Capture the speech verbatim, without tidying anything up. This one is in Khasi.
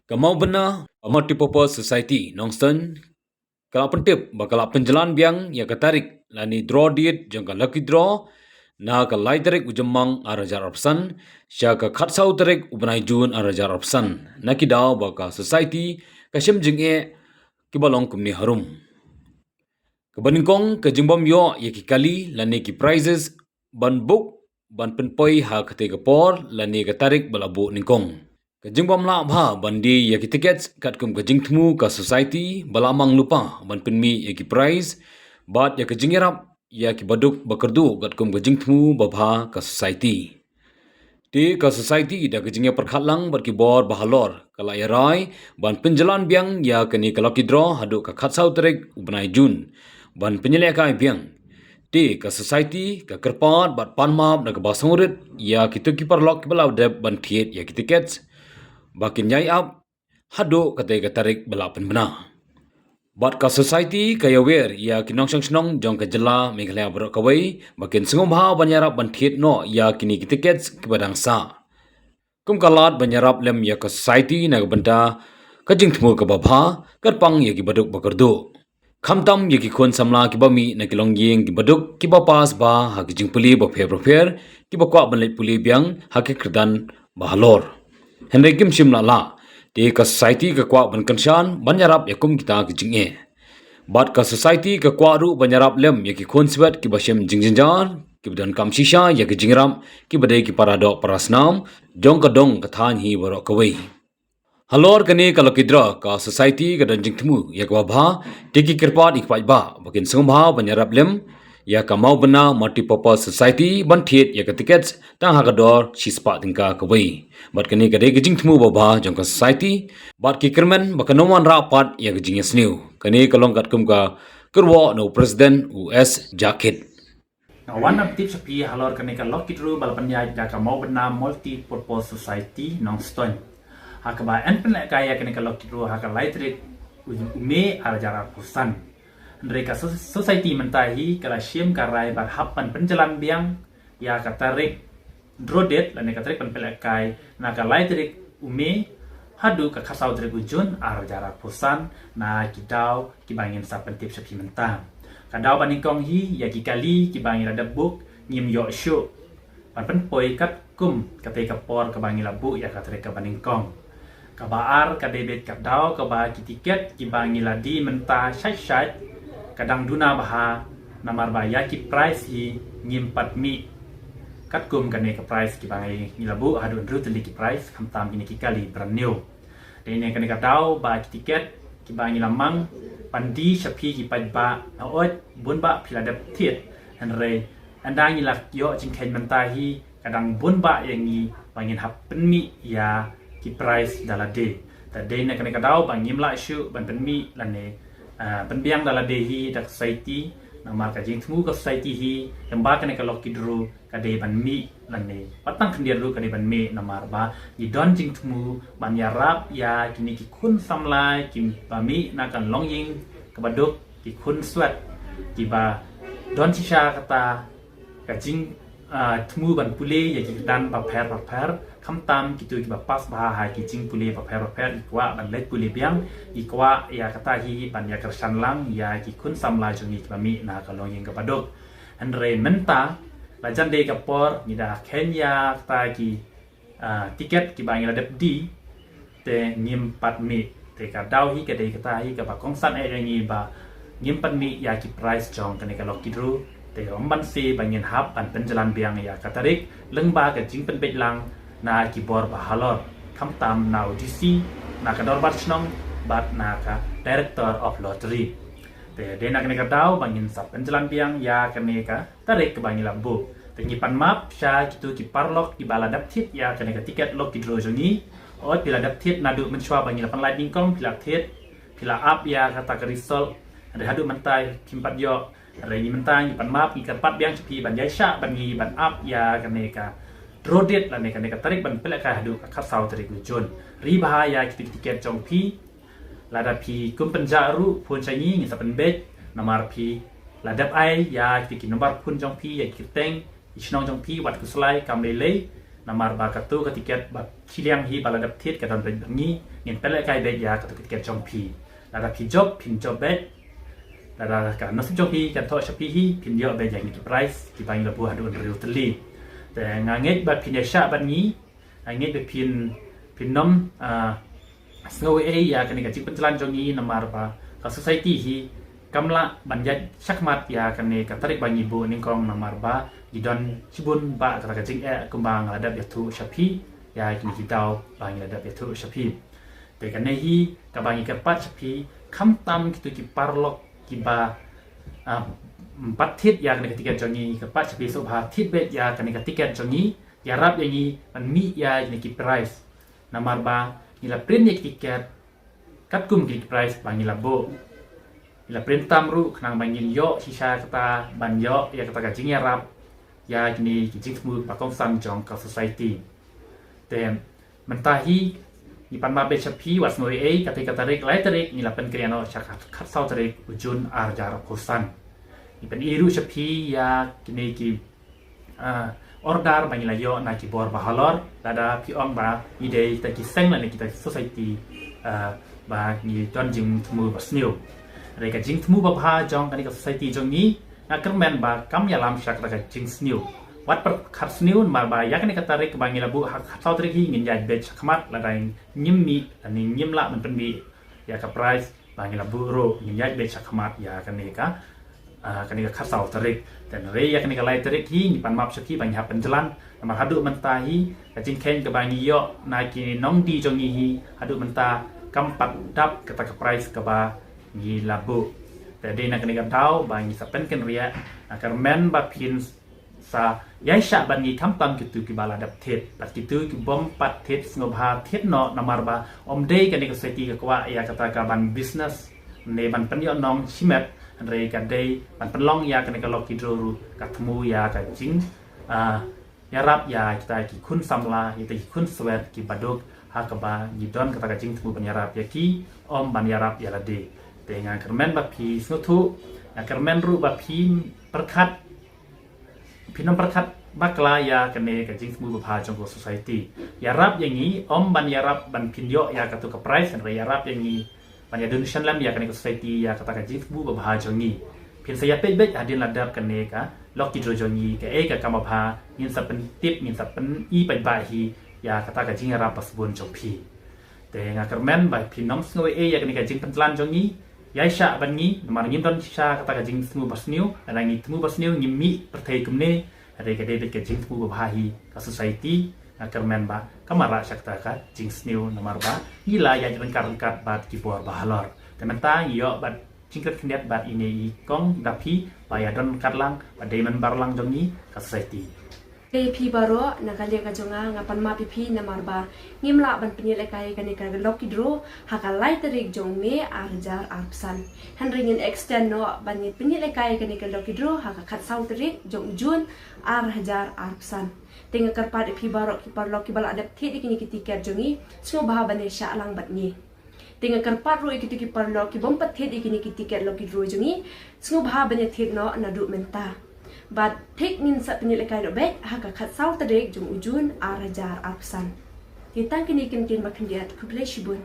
Ka Maubynna Multipurpose Society Nongstoiñ ka la pyntip ba ka la pynjlan biang ïa ka tarik lane draw date jong ka lucky draw na ka lai tarik u Jymmang ar hajar arphew san sha ka khatsaw tarik u bnai Jun ar hajar arphew san, na ki daw ba ka society ka shem jingeh kiba long kumne harum. Kaba nyngkong, ka jingbym ïoh ïa ki kali lane ki prizes ban book ban pynpoi ha katei ka por lane ka tarik ba la buh nyngkong. Ka jingbym lah bha ban die ïa ki tickets katkum ka jingthmu ka society ba la mang lypa ban pynmih ïa ki prize bad ïa ka jingïarap ïa ki baduk ba kyrduh katkum ka jingthmu ba bha ka society. Te ka society da ka jingïapyrkhat lang bad ki bor ba halor ka la ïarai ban pynjlan biang ïa kane ka lucky draw haduh ka khatsaw tarik u bnai Jun ban pynïalehkai biang. Te ka society ka kyrpad bad pan map da kaba sngewrit ïa kito ki paralok kiba la dep ban thied ïa ki tickets ba kin ïai ap haduh katei ka tarik ba la pynbna. Bad ka society ka ïawer ïa ki nongshong shnong jong ka jylla Meghalaya baroh kawei ba kin sngewbha ban ïarap ban thied noh ïa kine ki tickets kiba dang sah. Kum ka lad ban ïarap lem ïa ka society na ka bynta ka jingthmu kaba bha, kyrpang ïa ki baduk ba kyrduh. Khamtam ïa ki khun samla kiba mih na ki longïing ki baduk kiba pass bha ha ki jingpule bapher bapher kiba kwah ban leit pule biang ha ki kyrdan ba halor. Hynrei kim shym la lah. Te ka society ka kwah ban kyrshan ban ïarap ïa kum kita ki jingeh. Bad ka society ka kwah ruh ban ïarap lem ïa ki khun swet kiba shem jingjynjar, kiba donkam shisha ïa ki jingïarap, kiba dei ki para doh para snam jong ka dong ka thaiñ hi baroh kawei. Halor kane ka lucky draw ka society ka don jingthmu ïa kaba bha, te ki kyrpad ïa ki paidbah ba kin sngewbha ban ïarap lem ïa ka Maubynna Multipurpose Society ban thied ïa ka tickets tang ha ka dor shispah tyngka kawei. Bad kane ka dei ka jingthmu ba bha jong ka society bad ki kyrmen ba kan ym wanrah pat ïa ka jingïasniew. Kane ka long katkum ka kyrwoh na u president u S Jakit. Nga wan ban tip sha phi halor kane ka lucky draw ba la pynïaid da ka Maubynna Multipurpose Society Nongstoiñ, ha kaba yn pynlehkai ïa kane ka lucky draw ha ka lai tarik u Mei ar hajar arphew san. Hynrei ka so-, society mynta hi ka la shim ka rai bad hap ban pynjlan biang ïa ka tarik draw date lane ka tarik ban pynlehkai na ka lai tarik u Mei haduh ka khatsaw tarik u Jun ar hajar arphew san, na ki daw kiba ngin sa pyntip sha phi mynta. Ka daw ba nyngkong hi, ïa ki kali kiba ngi la dep book ngim ïoh shuh ban pynpoi katkum katei ka por kaba ngi la buh ïa ka tarik kaba nyngkong. Kaba ar ka dei beit ka daw kaba ki tiket kiba ngi la die mynta shait shait ka dang duna bha, namar ba ïa ki prize hi ngim pat mih katkum kane ka prize kiba ngi, ngi la buh haduh hynriew tylli ki prize, khamtam kine ki kali brand new. Dei ne kane ka daw ba ki tiket kiba ngi la mang ban die sha phi ki paidbah, hooid bun bah phi la dep thied, hynrei ynda ngi la ïoh jingkheiñ mynta hi ka dang bun bah ïa ngi ba ngin hap pynmih ïa ki prize da lade. Te dei ne kane ka daw ba ngim lah shuh ban pynmih lane, ah, pynbiang da lade hi da ka society, namar ka jingthmu ka society hi, ym ba kane ka lucky draw ka dei ban mih lane pat tang khyndiat ruh ka dei ban mih, namar ba ngi don jingthmu ban ïarap ïa kine ki khun samla kiba mih na ka longïing kaba duk, ki khun swet kiba don shisha kata ka jing, ah, thmu ban pule ïa ki kyrdan bapher bapher, khamtam kito kiba pass bha ha ki jingpule bapher bapher, ki kwah ban leit pule biang, ki kwah ïa kata hi ban ïa kyrshan lang ïa ki khun samla jong ngi kiba mih na ka longïing kaba duk. Hynrei mynta la jan dei ka por ngi da kheiñ ïa kata ki, ah, tiket kiba ngi la dep die, te ngim pat mih. Te ka daw hi ka dei kata hi kaba kongsan eh ïa ngi ba ngim pat mih ïa ki prize jong kane ka lucky draw. Te ym banse ba ngin hap ban pynjlan biang ïa ka tarik lyngba ka jingpynbeit lang na ki bor ba halor, khamtam na u D C, na ka dorbar shnong bad na ka Director of Lottery. Te dei na kane ka daw ba ngin sa pynjlan biang ïa kane ka tarik kaba ngi la buh. Te ngi pan map sha kito ki paralok kiba la dep thied ïa kane ka tiket lucky draw jong ngi. Hooid phi la dep thied naduh mynshuwa ba ngi la pynlait nyngkong, phi la thied, phi la ap ïa kata ka result. Hynrei haduh mynta phim pat ïoh. Hynrei ngi mynta ngi pan map, ngi kyrpad biang sha phi ban ïaishah bad ngi ban ap ïa kane ka draw date lane kane ka tarik ban pynlehkai haduh ka khatsaw tarik u Jun. Ri bha ïa kito ki tiket jong phi. Lada phi kum pynjah ruh, phone sha ngi, ngin sa pynbeit. Namar phi la dep ai ïa ki, ki nombar phone jong phi, ïa ki kyrteng, ki shnong jong phi, wat khuslai, kam lei lei. Namar ba kato ka tiket ba shiliang hi ba la dep thied ka don beit bad ngi. Ngin pynlehkai beit ïa katu ka tiket jong phi. Lada phi jop, phin jop beit. Lada ka nasib jong phi kan thoh sha phi hi, phin ïoh beit ïa kine ki prize kiba ngi la buh haduh hynriew tylli. Te nga ngeit ba phin ïaishah bad ngi, nga ngeit ba phin, phin nym, ah, sngew ei ei ïa kane ka jingpynjlan jong ngi namar ba ka society hi kam lah ban ïaid shakhmat ïa kane ka tarik ba ngi buh nyngkong namar ba ngi don shibun ba kata ka jingeh kumba nga la dep ïathuh sha phi ïa kine ki daw ba ngi la dep ïathuh sha phi. Te kane hi kaba ngi kyrpad sha phi, khamtam kito ki paralok kiba, ah, bat thied ïa kane ka tiket jong ngi, kyrpad sha phi sngewbha thied beit ïa kane ka tiket jong ngi, ïarap ïa ngi ban mih ïa kine ki prize. Namar ba ngi la print ïa ki tiket katkum ki prize ba ngi la buh. Ngi la print tam ruh khnang ba ngin ïoh shisha kata ban ïoh ïa kata ka jingïarap ïa kine ki jingthmu ba kongsan jong ka society. Te mynta hi ngi pan map beit sha phi, wat sngew ei ei, kata ka tarik, lai tarik ngi la pynkynriah noh sha ka khatsaw tarik u Jun ar hajar arphew san. Ngi pyni ruh sha phi ïa kine ki, ah, order ba ngi la ïoh na ki bor ba halor, lada phi ong ba ngi dei kita ki seng lane kita ki society, ah, ba ngi don jingthmu ba sniew. Hynrei ka jingthmu ba bha jong kane ka society jong ngi, nga kyrmen ba kam ïalam sha kata ka jingsniew. Wat pyrkhat sniew namar ba ïa kane ka tarik ba ngi la buh ha khatsaw tarik hi ngin ïaid beit shakhmat, lada ngim mih lane ngim lah ban pynmih ïa ka prize ba ngi la buh ruh, ngin ïaid beit shakhmat ïa kane ka, ah, kane ka khatsaw tarik. Te hynrei ïa kane ka lai tarik hi ngi pan map sha phi ba ngi hap pynjlan namar haduh mynta hi ka jingkheiñ kaba ngi ïoh na ki nongdie jong ngi hi haduh mynta kam pat dap kata ka prize kaba ngi la buh. Te dei na kane ka daw ba ngi sa pynkynriah, nga kyrmen ba phin sa ïaishah bad ngi khamtam kito kiba la dep thied. Bad kito ki bym pat thied sngewbha thied noh namar ba ym dei kane ka society ka kwah ïa kata ka ban business ne ban pynïoh nong shimet, hynrei ka dei ban pynlong ïa kane ka lucky draw ruh ka thmu ïa ka jing, ah, ïarap ïa kita ki khun samla, kita ki khun swet kiba duk ha kaba ngi don kata ka jingthmu ban ïarap ïa ki, ym ban ïarap ïa lade. Te nga kyrmen ba phi sngewthuh, nga kyrmen ruh ba phi pyrkhat, phin nym pyrkhat bakla ïa kane ka jingthmu ba bha jong ka society. Ïarap ïa ngi, ym ban ïarap ban phin ïoh ïa katu ka prize, hynrei ïarap ïa ngi ban ïa donation lem ïa kane ka society ïa kata ka jingthmu ba bha jong ngi. Phin sa ïa peit beit hadien la dep kane ka lucky draw jong ngi, kaei ka kam ba bha ngin sa pyntip, ngin sa pyni paidbah hi ïa kata ka jingïarap ba sbun jong phi. Te nga kyrmen ba phin nym sngew ei ei ïa kane ka jingpynjlan jong ngi, ïaishah bad ngi namar ngim don shisha kata ka jingthmu ba sniew, lada ngi thmu ba sniew ngim mih pyrthei kumne. Hynrei ka dei beit ka jingthmu ba bha hi ka society, nga kyrmen ba kam mareh sha kata ka jingsniew namar ba ngi la ïaid ryngkat ryngkat bad ki bor ba halor. Te mynta ngi ïoh bad jingkren khyndiat bad ine i kong Dapi ba ïa don ryngkat lang, ba dei member lang jong ngi ka society. Te phi baroh, na ka liang ka jong nga, nga pan map ïa phi namar ba ngim lah ban pynïalehkai kane ka lucky draw ha ka lai tarik jong May ar hajar arphew san. Hynrei ngin extend noh ban ngin pynïalehkai kane ka lucky draw ha ka khatsaw tarik jong June ar hajar arphew san. Te nga kyrpad ïa phi baroh ki paralok kiba la dep thied ïa kine ki tiket jong ngi, sngewbha ban ïaishah lang bad ngi. Te nga kyrpad ruh ïa kito ki paralok ki bym pat thied ïa kine ki tiket lucky draw jong ngi, sngewbha ban ïa thied noh naduh mynta. Bad thik ngin sa pynïalehkai noh beit ha ka khatsaw tarik jong u June ar hajar arphew san. Te tang kine ki ktien ba khyndiat, khublei shibun.